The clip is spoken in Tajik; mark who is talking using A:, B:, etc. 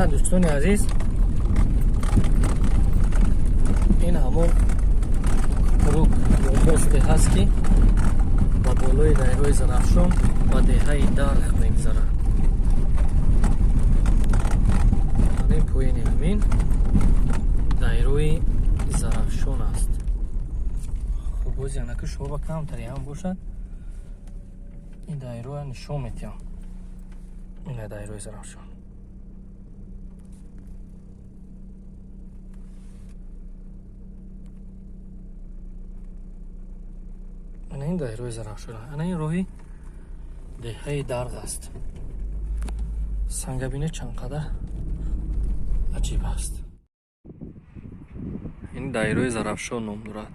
A: Ана, дӯстони азиз, ин ҳамон кӯпрук ё мосте ҳаст, ки ба болои дарёи Зарафшон ба деҳаи Дарх мегузарад. Ин поёни ҳамин дарёи Зарафшон аст. Хуб, боз янаки шумо камтаре ҳам бошад, ин дарёя нишон метиҳам. Ина дарёи Зарафшон. Ана ин дарёи Зарафшон, ана ин роҳи деҳаи Дарғ аст. Сангабине чанд қадар аҷиб аст. Ин дарёи Зарафшон ном дорад.